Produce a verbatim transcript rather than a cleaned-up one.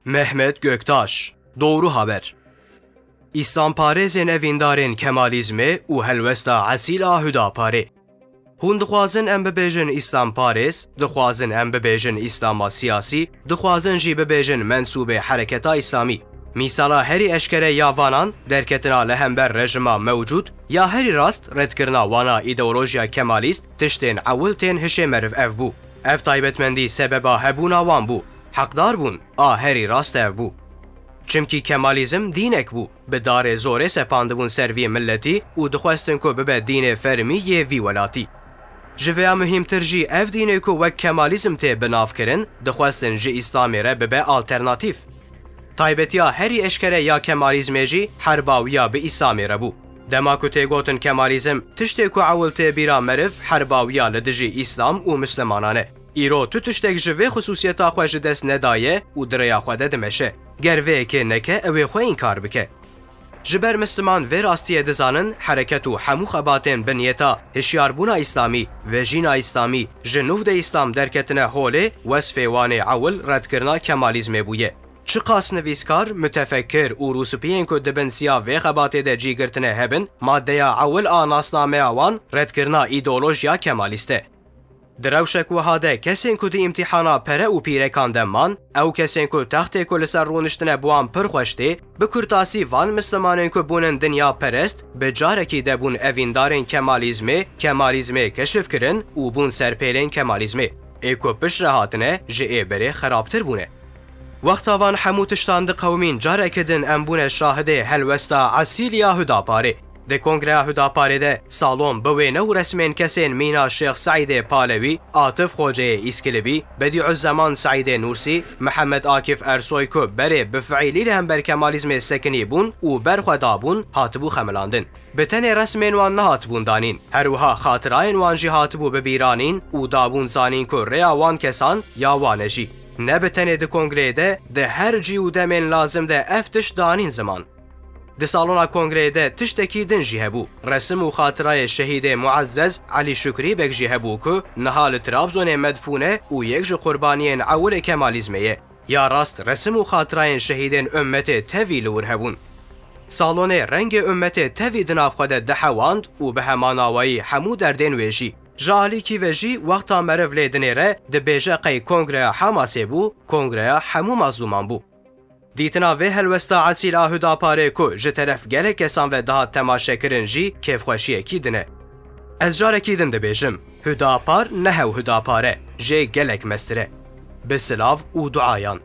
Mehmet Göktaş, Doğru Haber. Îslamparêzên evîndarên Kemalizmê û helwesta esîl a Hudaparê. Hûn dixwazin em bibêjin Îslamparêz, dixwazin em bibêjin Îslama siyasî, dixwazin jî bibêjin mensûbê hereketa Îslamî. Mîsala herî eşkere ya vanan, derketina li hember rejima mewcûd ya herî rast, redkirina wana îdeolojiya kemalîst, tiştên ewil tên hişê meriv ev bû. Ev taybetmendî sebeba hebûna wan bû. Heqdar bûn, a herî rast ev bû. Çimkî Kemalizm dînek bû, bi darê zorê sepandibûn ser vî miletî û dixwestin ku bibe dînê fermî yê vî welatî. Ji vêya muhîmtir jî ev dînê ku wek Kemalizm tê binavkirin, dixwestin ji Îslamê re bibe alternatîf. Taybetiya herî eşkere ya Kemalizmê jî herba wî ya bi Îslamê re bû. Dema ku tê gotin Kemalizm, tiştê ku ewil tê bîra meriv herba wî ya li dijî Îslam û Mislimanan e. Îro tu tiştek ji vê xisûsiyeta xwe ji dest nedaye û di rêya xwe de dimeşe. Ger vê yekê neke, ew ê xwe înkar bike. Ji ber Misliman vê rastiyê dizanin, hereket û hemû xebatên bi niyeta hişyarbûna Îslamî, vejîna Îslamî, ji nûv de Îslam derketine holê, wesfê wan ê ewil redkirina Kemalizmê bûye. Çiqas nivîskar, mutefekkir û rûspiyên ku di bin siya vê xebatê de cî girtine hebin, maddeya ewil a nasnameya wan redkirina îdeolojiya kemalîst e. Di rewşek wiha de kesên ku di îmtîhana pere û pîrekan de man, ew kesên ku textê ku li ser rûniştine bi wan pir xweş tê, bi kurtasî van mislimanên ku bûnin dinyaperest, bi carekî de bûn evîndarên Kemalizmê, Kemalizmê keşif kirin û bûn serpêlên Kemalizmê. Ê ku piştre hatine, ji ê berê xerabtir bûne. Wexta van hemû tiştan diqewimîn, careke din em bûne şahidê helwesta esîl ya Hudaparê. Di Kongreya Hudaparê de salon bi wêne û resmên kesên mîna Şêx Seîdê Palewî, Atif Xoceyê Îskilibî, Bedîuzzeman Seîdê Nûrsî, Mihemed Akif Ersoy ku berê bi fiîlî li hember Kemalîzmê sekinî bûn û ber xwe dabûn, hatibû xemilandin. Bi tenê resmên wan nehatibûn danîn, her wiha xatirayên wan jî hatibû bibîranîn û dabûn zanîn ku rêya wan kesan ya wan e jî. Ne bi tenê di kongreyê de, di her cî û demên lazim de ev tişt danîn ziman. Di salona kongreyê de tiştekî din jî hebû. Resim û xatirayê şehîdê muezzez Elî Şukrî Beg jî hebû ku niha li Trabzonê medfûn e û yek ji qurbaniyên ewil ê Kemalîzmê ye. Ya rast resim û xatirayên şehîdên ummetê tevî li wir hebûn. Salonê rengê ummetê tevî di nav xwe de dihewand û bi heman awayî hemû derdên wê jî. Ji alîkî ve jî wexta meriv lê dinêre, dibêje qey kongreya Hamasê bû, kongreya hemû mazlûman bû. Dîtina vê helwesta esîl a Hudaparê ku ji teref gelek kesan ve dihat temaşekirin jî kêfxweşiyekî din e. Ez carekî din dibêjim, Hudapar ne hew Hudapar e, jê gelek mestir e. Bi silav û duayan.